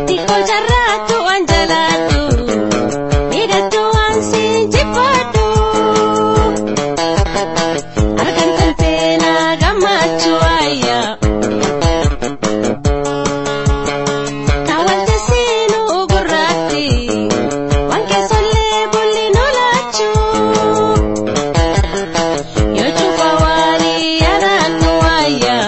Xiqqoo carraattu waan jalaattu, miidhagdu waan si jibbadhu. Argan tanteenaa gammachuu wayyaa. Kaawwalte siinuu gurraatti, waan keessollee bulli nu laachuu. Yoo cufa waalii yaadaan wayyaa.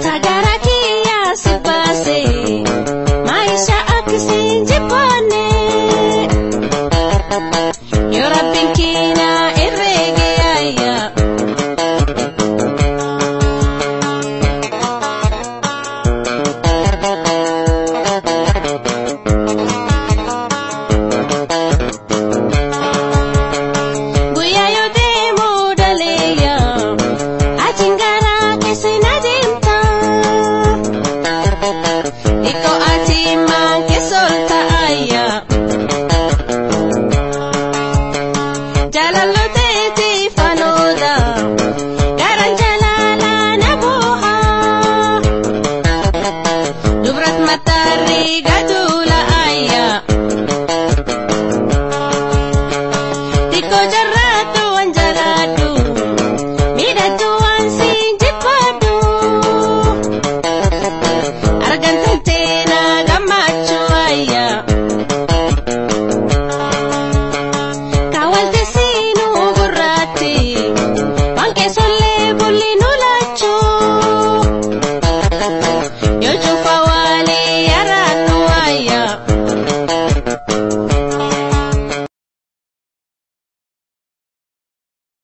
Sagara kiyyaa si baase, maayisha akkasiin jibboonne. Yoo rabbiin kiinaa herreege yaayyaa. Guyyaa yoo deemu daleeyyaa, achiin garaa keessa na deemta. Xiqqoo ati maan keessa ol ta'ayyaa. Jaalalloteeti fanooda,